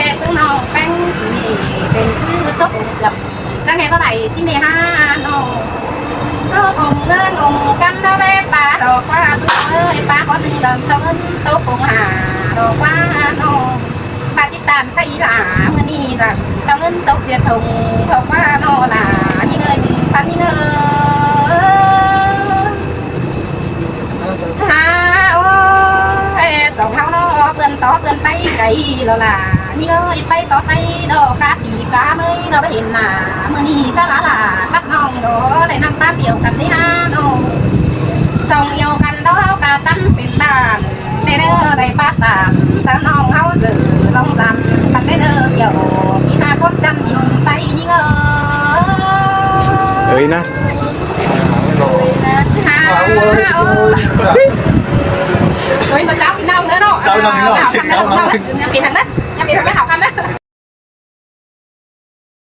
ຍ ເບິ່ງນ້ອງແປ້ງ ຊິເປັນຊື່ສົບເກືອບ ຈັ່ງໃດບໍ່ໄດ້ຊິໄດ້ຫານ້ອງ ສົບອົງເງິນອົງຄຳ ລະແວະໄປ ວ່າລູກເອີຍ ປ້າຂໍໜຶ່ງດອກ ເອົາເງິນໂຕກົງຫາດອກວ່ານ້ອງ ຝາກຕິດຕາມຊະອີ່ຫຼ້າ ມື້ນີ້ລະ ເອົາເງິນຕົກເສຍຖົງ ດອກວ່ານ້ອງຫຼ້າ ຍິງເອີຍ ພັນຍິງເອີຍ ຫາ ໂອ້ຍ ສອງເຮົາເນາະ ເປື້ອນຕໍ່ເປື້ອນໄປໄກແລ້ວຫຼ້າ ຍິງເອີຍ ໄປຕໍ່ໄປດອກ ກາປີກາເມີຍເນາະ ໄປເຫັນໜ້າ ມື້ນີ້ຊະຫຼ້າຫຼ້າ ກັບນ້ອງດອກ ໄດ້ນ້ຳຕາດຽວກັນເດ້ຫານ້ອງ ສອງດຽວກັນດອກ ກະຕັ້ງເປັນຫຼ້ານ ແດ່ເດີ ໄດ້ປະຕາມສາວນ້ອງເຮົາເດີ ລອງຈຳກັນແດ່ເດີ ດຽວປີໜ້າພົບກັນຢູ່ໄປຍິງເອີຍ ເອີຍນະ ຫາ ໂອ້ຍ ເອີຍ ມາເຈົ້າພີ່ນ້ອງເດີເນາະ ເຈົ້າພີ່ນ້ອງ ເຈົ້າພີ່ນ້ອງ ຢ່າໄປທາງນັ້ນ ຢ່າໄປທາງນັ້ນ ເຮົາກັ